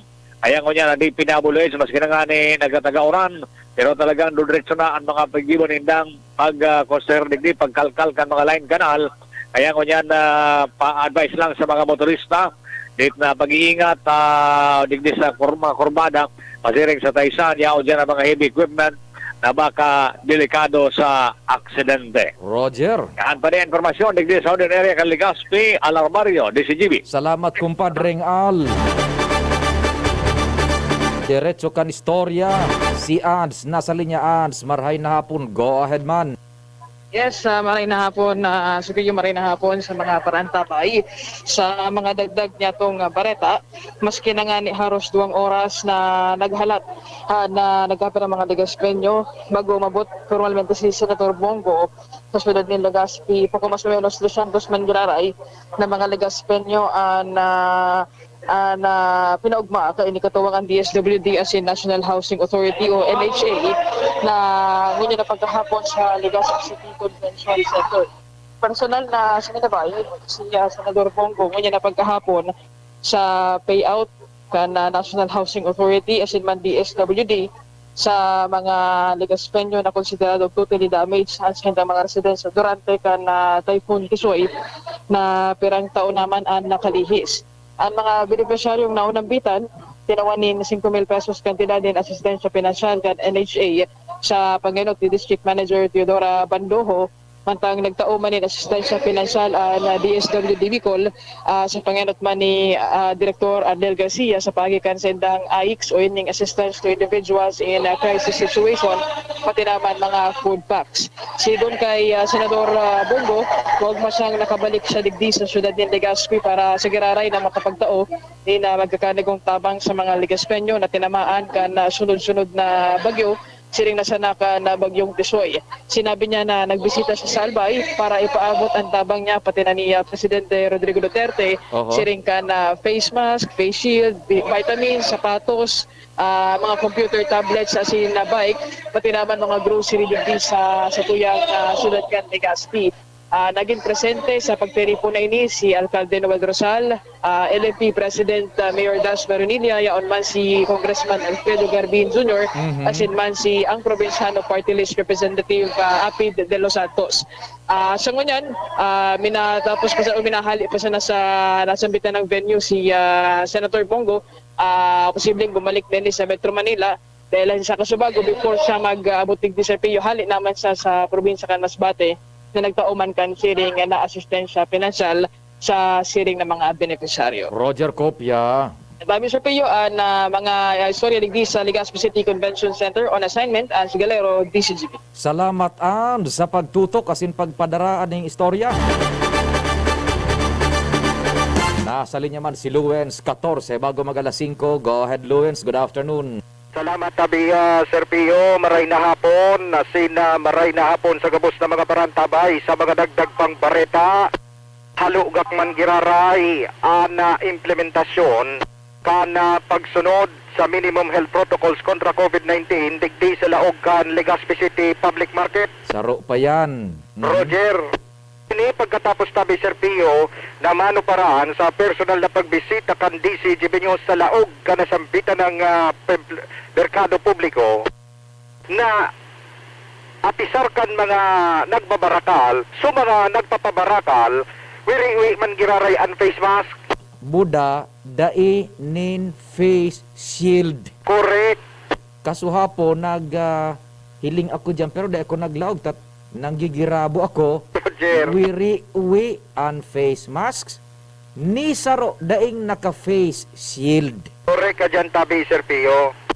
Ayan ko niya, na D P W H, maski na nga ni nagkatagauran, pero talagang dudretso na ang mga paggibo nindang pag uh, coaster digdi, pagkalkal kan mga line canal. Ayan ko niya, uh, pa-advise lang sa mga motorista, dit na pag-iingat uh, digdi sa kurma, kurbada, pasiring sa Taysan, yaon dyan ang mga heavy equipment na baka delikado sa aksidente. Roger. Yan pa rin impormasyon, digdi sa Southern Area kan Legazpi, Alarmario, D C G B. Salamat, kumpadreng Al. Diretso kan istorya, si Ans, nasa linya, Ans, marhay na hapon, go ahead man. Yes, ah, maray na hapon, ah, Sir Pio, maray na hapon sa mga parantabay. Sa mga dagdag niyatong, ah, bareta, maski na nga ni haros duwang oras na naghalat, ah, na nagkapira mga Legaspeño, bago umabot formalmente si Senator Bongo sa siyudad nin Legazpi, poco mas o menos dosyentos man giraray na mga Legaspeño an, ah, ah, na pinaugma kaini katuwang an D S W D asin National Housing Authority o N H A na ngunyan na pagkahapon sa Legazpi City Convention Center. Personal na sinalabay si, ah, Senador Bongo ngunyan na pagkahapon sa payout kan, ah, National Housing Authority asin man D S W D sa mga Legaspeño na konsiderado totally damaged an saindang mga residensya durante kan, ah, Typhoon Tisoy na pirang taon naman an nakalihis. An mga benepisyaryong naunambitan, tinawan nin singko mil pesos kantidad nin asistensya pinansyal kan N H A sa pangenot ni District Manager Teodora Bandoho, mantang nagtao man nin asistensya pinansyal an D S W D Bicol, ah, sa pangenot man ni, ah, Direktor Arnel Garcia sa paagi kan saindang AICS o ining Assistance to Individuals in, ah, Crisis Situation, pati naman mga food packs. Sidon kay, ah, Senador, ah, Bongo, maogma siyang nakabalik siya digdi sa siyudad nin Legazpi para sa giraray na makapagtao nin, ah, magkakanigong tabang sa mga Legaspeño na tinamaan kan, ah, sunod-sunod na bagyo, siring na sana kan, ah, Bagyong Tisoy. Sinabi niya na nagbisita siya sa Albay para ipaabot an tabang niya pati na ni, ah, Presidente Rodrigo Duterte, Oho. siring kan, ah, face mask, face shield, vi-, vitamins, sapatos, ah, mga computer, tablets, asin na bike, pati naman mga grocery digdi sa, sa tuyang, ah, siyudad kan Legazpi. Ah, nagin presente sa pagtiripon na ini si Alkalde Noel Rosal, ah, L F P President, ah, Mayor Das Maronilla, yaon man si Congressman Alfredo Garbin Junior, Mhm. asin man si ang Probinsyano Party List Representative, ah, Apid De Los Santos. Ah, sa ngunyan, ah, minatapos pa sa, o minahali pa sana sa nasambitan ng venue si, ah, Senator Bongo, ah, posibleng bumalik din sa Metro Manila dahil sa kasubago before siya mag-abot digdi sa Pio, hali naman siya sa probinsya kan Masbate na nagtao man kan siring na asistensya pinansyal sa siring na mga benepisyaryo. Roger Copia. Babi sa Pio, an, ah, mga, ah, istorya digdi sa Legazpi City Convention Center on assignment, an Sigalero, D C G B. Salamat, Ann, sa pagtutok asin pagpadara ning istorya. Nasa linya man si Luens Catorce bago mag alas singko. Go ahead, Luens. Good afternoon. Salamat, tabi, ah, Sir Pio. Maray na hapon, asin, ah, maray na hapon sa gabos na mga parantabay. Sa mga dagdag pang bareta, halugak man giraray an, ah, implementasyon kan, ah, pagsunod sa minimum health protocols kontra COVID nineteen digdi sa laog kan Legazpi City Public Market. Saro pa yan. Mhm. Roger, ini pagkatapos, tabi, Sir Pio, na manuparan sa personal na pagbisita kan D C G B News sa laog kan nasambitan ng, ah, pem-, merkado publiko na apisar kan mga nagbabarakal, so mga nagpapabarakal, wiri-wi man giraray an face mask. Buda, dai nin face shield. Correct. Kasuhapon, nag, ah, hiling ako diyan, pero dai ako naglaog, tat-, nanggigirabo ako. Roger. Wiri-wi an face masks, ni saro daing naka-face shield. Correct ka diyan, tabi, Sir Pio.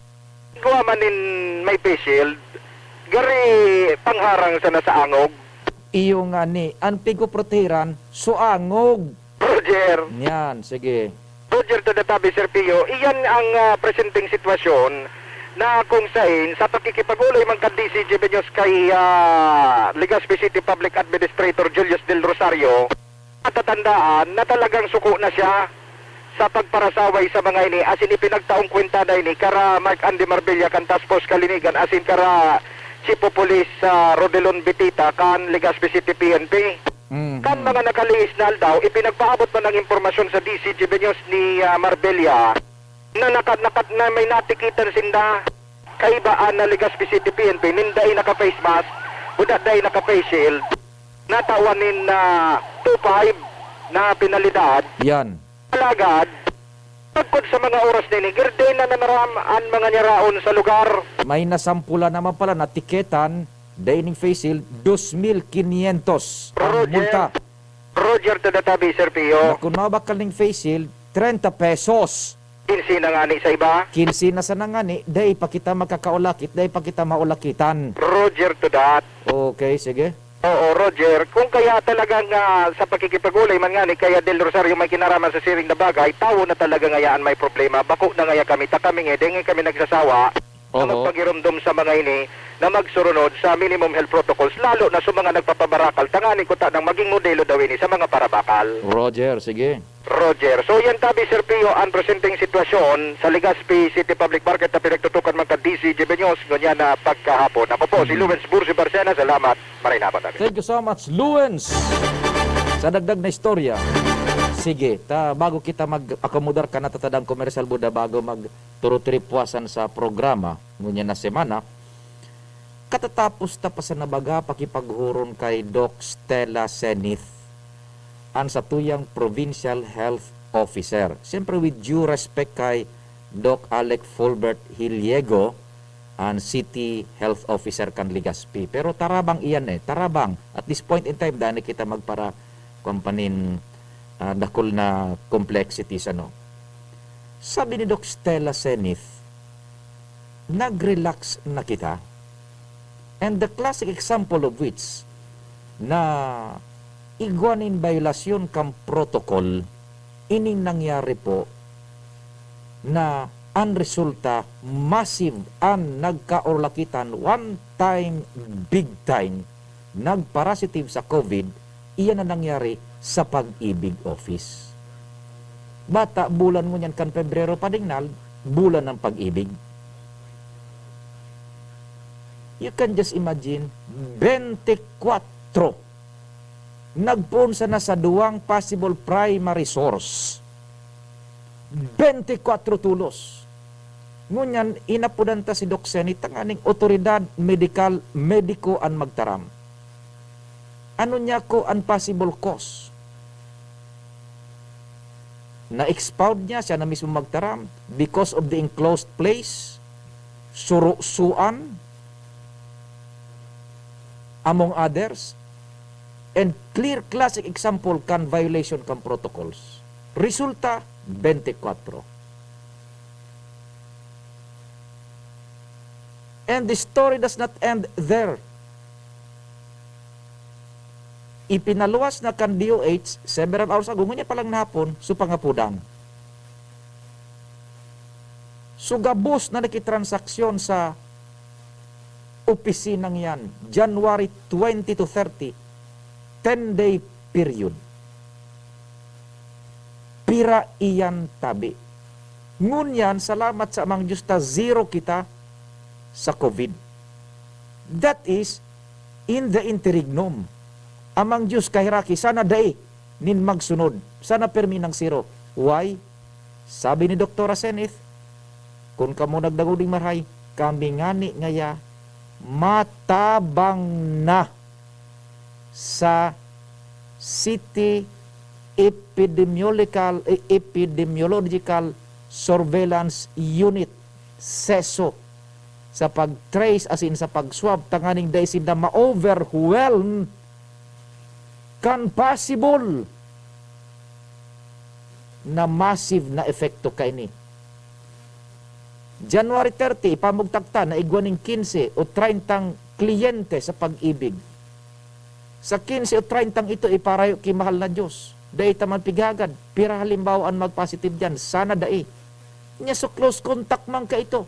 Igwa man nin may face shield, gari pangharang sana sa angog. Iyo ngani, an pigpoprotehiran, so angog. Roger. Yan, sige. Roger to the tabi, Sir Pio. Iyan ang, ah, presenteng sitwasyon na kung sain sa pakikipag-uloy man kan D C G B News kay, ah, Legazpi City Public Administrator Julius Del Rosario, matatandaan na talagang suko na siya sa pagparasaway sa mga ini, asin ipinagtaong kwenta na ini kara Mark Andy Marbella kan Task Force Kalinigan asin kara Chief of Police, ah, Rodelon Bitita kan Legazpi City P N P. Mhm. Kan mga nakalihis na aldaw, ipinagpaabot man ang impormasyon sa D C G B News ni, ah, Marbella na naka-, naka-, na may natikitan sinda kaiba an Legazpi City P N P, nin dai naka-face mask, buda dai naka-face shield, natawan nin, ah, two five na penalidad. Yan. Alagad, pagkod sa mga oras na ini, girdi na nanaram an mga nyaraon sa lugar. May nasampulan naman pala na tiketan, dai ning face shield, dos mil quinientos ang Roger. Multa. Roger to the tabi, Sir Pio. Na kun mabakal ning face shield, treinta pesos. Kinse na ngani sa iba? Kinse na sana ngani, dai pa kita makakaulakit, dai pa kita maulakitan. Roger to that. Okay, sige. Oo, Roger. Kung kaya talagang, ah, sa pakikipag-ulay man ngani, kaya Del Rosario may kinaraman sa siring na bagay, tawo na talaga ngaya an may problema. Bako na ngaya kami, ta kami nga, dai ngaya kami nagsasawa na Oho. magpagiromdom sa mga ini na magsurunod sa minimum health protocols, lalo na sa mga nagpapabarakal, tanganing kuta nang maging modelo daw ini sa mga parabakal. Roger, sige. Roger. So, yan tabi, Sir Pio, ang presenteng sitwasyon sa Legazpi City Public Market na pinagtutukan man kan D Z G B News ngunyan na pagkahapon. Ako po, si Mm. Lawrence Bursi Barcena. Salamat. Maray na po tabi. Thank you so much, Lawrence. Sa dagdag na istorya. Sige, ta, bago kita mag-akomodar kan natatadang komersyal, Buda, bago magturutripwasan sa programa, ngunyan na semana, katatapos ta pa sana baga pakipaghuron kay Doc Stella Senith, an satuyang Provincial Health Officer. Siyempre, with due respect kay Doc Alec Fulbert Hiliego, an City Health Officer kan Legazpi. Pero tarabang iyan eh, tarabang. At this point in time, dani kita magpara-, kuwan pa nin, ah, dakul na complexities, ano. Sabi ni Doc Stella Senith, "Nag-relax na kita." And the classic example of which, na igwa nin biolasyon kan protocol, ining nangyari po na an resulta, massive an nagkaulakitan, one time, big time, nagparasitive sa COVID, iyan an nangyari sa Pag-ibig Office. Bata, bulan ngunyan kan Pebrero pa dingnal, bulan ng Pag-ibig. You can just imagine, twenty-four nagpoon sana sa duwang possible primary source. Twenty-four tolos. Ngunyan, inapodan ta si Doc Seni tanganing otoridad medikal, mediko an magtaram. Ano niya ko an possible cause? Na-expound niya, siya na mismo magtaram, because of the enclosed place, surusuan, among others, and clear classic example kan violation kan protocols. Resulta, twenty-four. And the story does not end there. Ipinaluwas na kan D O H several hours ago, ngunyan pa lang na hapon, so pangapodan. So, gabos na nakitransaksyon sa opisinang yan, January twenty to thirty, ten-day period. Pira iyan tabi. Ngunyan, salamat sa Amang Diyos ta zero kita sa COVID. That is, in the interregnum. Amang Diyos kaheraki, sana dai nin magsunod. Sana permi nang zero. Why? Sabi ni Doktora Senith, "Kun kamo nagdangog nin marahay, kami ngani ngaya matabang na sa City Epidemiological, Epidemiological Surveillance Unit, CESU, sa pag-trace asin sa pag-swab tanganing dai sinda ma-overwhelm kan possible na massive na epekto kaini." January thirty, ipamugtak ta na igwa nin kinse o treyntang kliyente sa Pag-ibig. Sa kinse o treyntang ito, iparayo ki mahal na Diyos. Dai ta man pighagad. Pira halimbawa an mag-positive diyan? Sana dai. Nya so close contact man ka ito.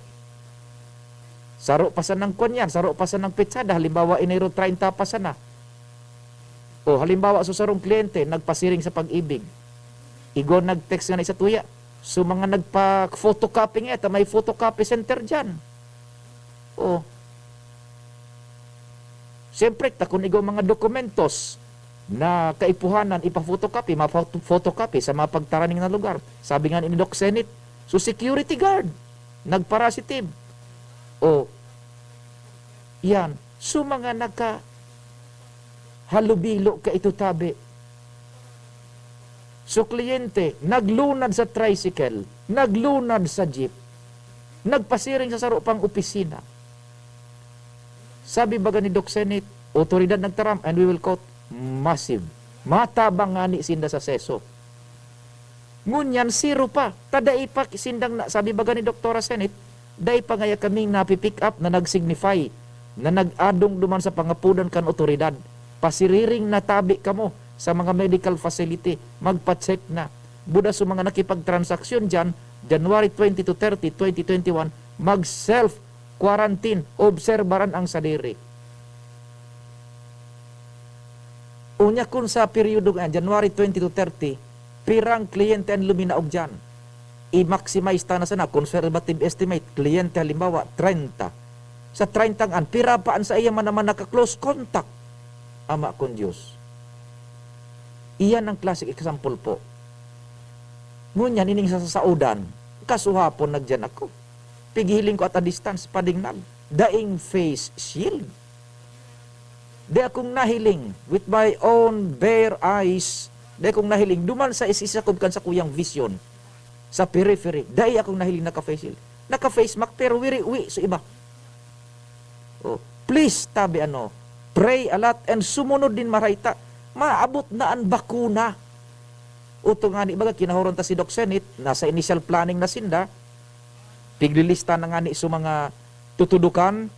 Saro pa sanang kwan yan, saro pa sanang petsada, halimbawa, Enero treinta pa sana. O, halimbawa, so sarong kliyente, nagpasiring sa Pag-ibig. Igwa nag-text nga na isa tuya. So, mga nagpa-photocopy nga, ta may photocopy center dyan. O. Siyempre, ta kun igwa mga dokumentos na kaipuhanan, ipa-photocopy, ma-photo-, photocopy sa mga pagtaraning na lugar. Sabi nga ni Doc Senit, so security guard, nagparasitive. O, yan. So, mga nagka-, halubilo ka ito tabi. So, kliyente, naglunad sa tricycle, naglunad sa jeep, nagpasiring sa saro pang opisina. Sabi baga ni Doc Senate, otoridad nagtaram, and we will quote, "Massive." Matabang ngani sinda sa CESU. Ngunyan, zero pa. Ta dai pa sindang na, sabi baga ni Doktora Senate, dai pa ngaya kaming napi-pick up na nag-signify na nag-adong duman sa pangapodan kan otoridad. Pasiriring na tabi kamo sa mga medical facility, magpa-check na. Buda sa mga nakipagtransaksyon diyan, January twenty to thirty, twenty twenty-one, mag-self-quarantine, obserbaran ang sadiri. Unya kun sa peryodo nga, January twenty to thirty, pirang kliyente an luminaog diyan? I-maximize ta na sana, conservative estimate, kliyente halimbawa, treinta. Sa treinta ngan, pira pa an saiya man naman naka-close contact? Ama kong Diyos. Iyan ang classic example po. Ngunyan, ining sa sasaudan, kasuhapon nagyan ako. Pighiling ko at a distance, padingnag. Daing face shield. Di akong nahiling with my own bare eyes. Di akong nahiling. Duman sa isisakob kan sakuyang vision sa periphery. Dai akong nahiling naka-face shield. Naka-face mask, pero wiri-wi sa iba. Oh, please, tabi ano, pray a lot and sumunod din marhay ta. Maabot na an bakuna. Uto nga ni baga, kinahuron ta si Doc Senit, nasa initial planning na sinda. Piglilista na nga ni sa mga tutudukan,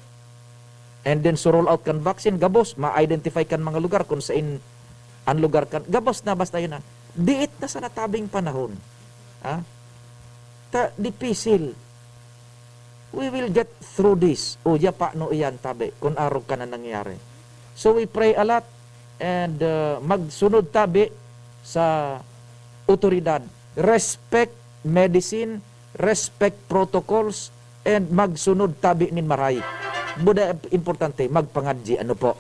and then so roll out kan vaccine, gabos, ma-identify kan mga lugar kung sain ang lugar kan, gabos na basta yun na. Diit na sa natabing panahon. Ha? Ta, dipisil. We will get through this. O, ya pa, no, iyan, tabi, kung arog ka na nangyari. So, we pray a lot and uh, magsunod tabi sa otoridad. Respect medicine, respect protocols, and magsunod tabi nin maray. Buda importante, magpangadji, ano po.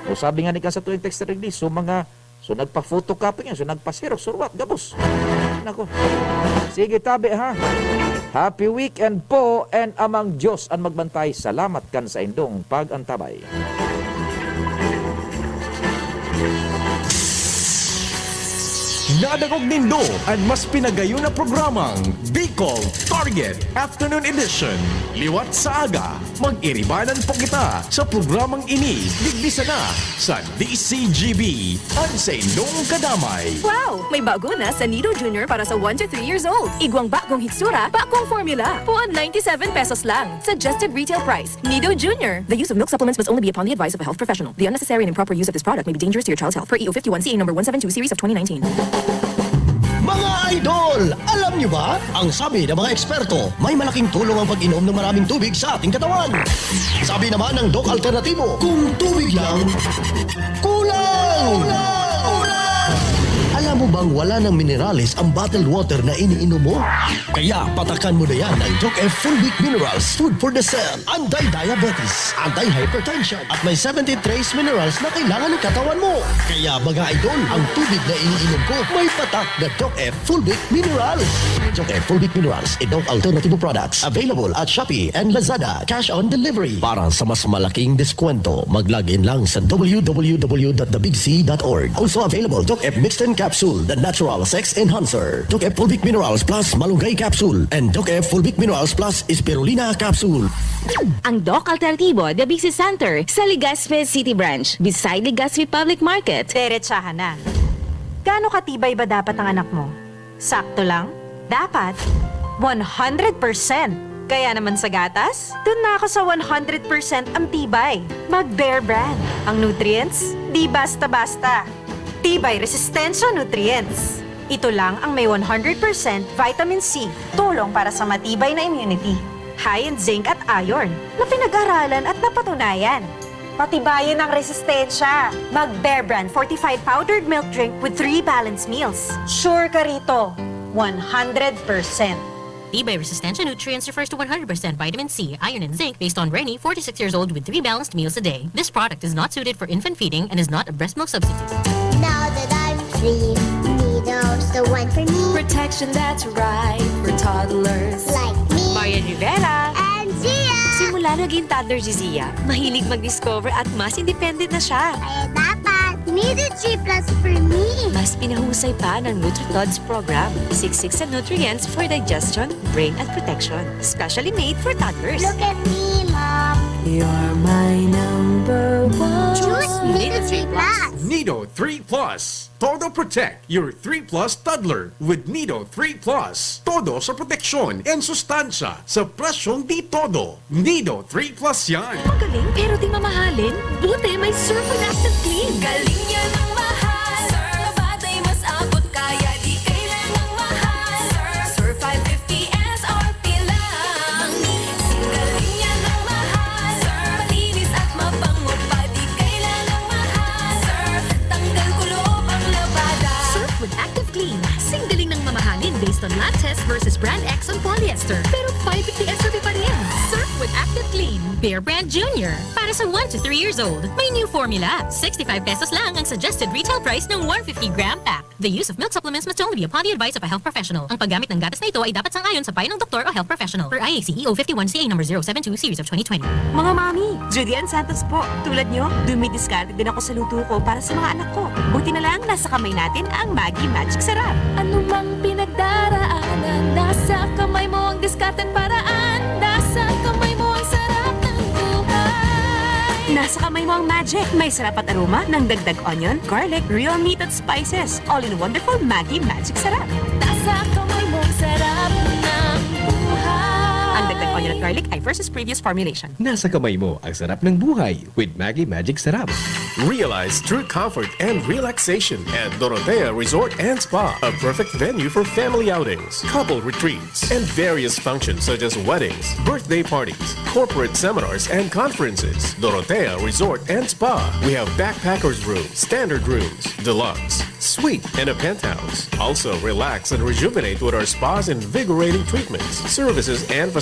O sabi nga ni kan sa tuwing text ready, so mga, so nagpa-photocopy nga, so nagpa-xerox, surwat, gabos. Nako. Sige, tabi ha. Happy weekend po and amang Diyos ang magbantay. Salamat kan sa indong pag-antabay. Nadangog nindo an mas pinagayon na programang Bicol Target Afternoon Edition. Liwat sa aga, mag-iribanan po kita sa programang ini. Digdi sana sa D C G B, an saindong kadamay. Wow! May bago na sa Nido Junior para sa one to three years old. Igwang bagong hitsura, bagong formula. Puon ninety-seven pesos lang. Suggested retail price. Nido Junior. The use of milk supplements must only be upon the advice of a health professional. The unnecessary and improper use of this product may be dangerous to your child's health. Per E O fifty-one C A number one seven two series of twenty nineteen. Mga idol, alam niyo ba? Ang sabi ng mga eksperto, may malaking tulong ang pag-inom ng maraming tubig sa ating katawan. Sabi naman ng Doc Alternatibo, kung tubig lang, kulang! Kulang! Alam mo bang wala ng minerales ang bottled water na iniinom mo? Kaya patakan mo na yan ng Doc F Fulvic Minerals, food for the cell, anti-diabetes, anti-hypertension, at may seventy trace minerals na kailangan ng katawan mo. Kaya mga idol, ang tubig na iniinom ko may patak na Doc F Fulvic Minerals. Doc F Fulvic Minerals, a Doc Alternatibo products. Available at Shopee and Lazada. Cash on delivery. Para sa mas malaking deskwento, mag-log in lang sa W W W dot the big C dot org. Also available, Doc F Mixten Capsule, the natural sex enhancer. Doc F Fulvic Minerals Plus Malunggay Capsule and Doc F Fulvic Minerals Plus Spirulina Capsule. Ang Doc Alternatibo, The Big C Center, sa Legazpi City Branch, beside Legazpi Public Market. Derechahan na. Gaano katibay ba dapat ang anak mo? Sakto lang? Dapat one hundred percent. Kaya naman sa gatas, dun na ako sa one hundred percent ang tibay. Mag Bear Brand. Ang nutrients, di basta-basta. Tibay Resistensya Nutrients. Ito lang ang may one hundred percent vitamin C, tulong para sa matibay na immunity. High in zinc at iron, na pinag-aralan at napatunayan. Patibayin ang resistensya. Mag Bear Brand fortified powdered milk drink with three balanced meals. Sure ka rito, one hundred percent. Tibay Resistensya Nutrients refers to one hundred percent vitamin C, iron, and zinc based on Reni, forty-six years old, with three balanced meals a day. This product is not suited for infant feeding and is not a breast milk substitute. Now that I'm free, Nido's the one for me. Protection that's right for toddlers. Like me. Marian Rivera. And Zia. Simula naging toddler si Zia, mahilig mag-discover at mas independent na siya. Kaya dapat, Nido three plus for me. Mas pinahusay pa ng NutriTods program. Siksik sa nutrients for digestion, brain, at protection. Specially made for toddlers. Look at me, Mom. You're my number one. Choose Nido three plus. Nido three plus. Todo Protect your three plus toddler with Nido three plus. Todo sa proteksyon and sustansya sa presyong di todo. Nido three plus yan. Magaling pero di mamahalin? Buti may Surf with Active Clean. Galing niya ng mahal. Surf, batay mas abot kaya di kailangang mahal. Surf, Surf five fifty S R P lang. Singgaling niya ng mahal. Surf, malinis at mabango pa di kailangang mahal. Surf, tanggal kulob ang labada. Surf with Active Clean. Singgaling ng mamahalin based on lab test versus brand X on polyester. Pero five fifty S R P pa rin. Surf with Active Clean. Bear Brand Junior. Para sa one to three years old. May new formula. sixty-five pesos lang ang suggested retail price ng one fifty gram pack. The use of milk supplements must only be upon the advice of a health professional. Ang paggamit ng gatas na ito ay dapat sang-ayon sa payo ng doktor o health professional. Per I A C E O fifty-one C A number zero seven two series of twenty twenty. Mga mami, Judy Ann Santos po. Tulad nyo, dumidiskarte din ako sa luto ko para sa mga anak ko. Buti na lang, nasa kamay natin ang Maggi Magic Sarap. Ano mang pinagdaraanan, nasa kamay mo ang diskarte at paraan. Nasa kamay mo ang sarap ng buhay. Nasa kamay mo ang magic. May sarap at aroma ng dagdag onion, garlic, real meat at spices. All in wonderful Maggi Magic Sarap. Nasa kamay mo ang sarap ng buhay. Ang dagdag onion at garlic ay versus previous formulation. Nasa kamay mo ang sarap ng buhay with Maggi Magic Sarap. Realize true comfort and relaxation at Dorotea Resort and Spa, a perfect venue for family outings, couple retreats, and various functions such as weddings, birthday parties, corporate seminars, and conferences. Dorotea Resort and Spa. We have backpackers room, standard rooms, deluxe, suite, and a penthouse. Also, relax and rejuvenate with our spa's invigorating treatments, services, and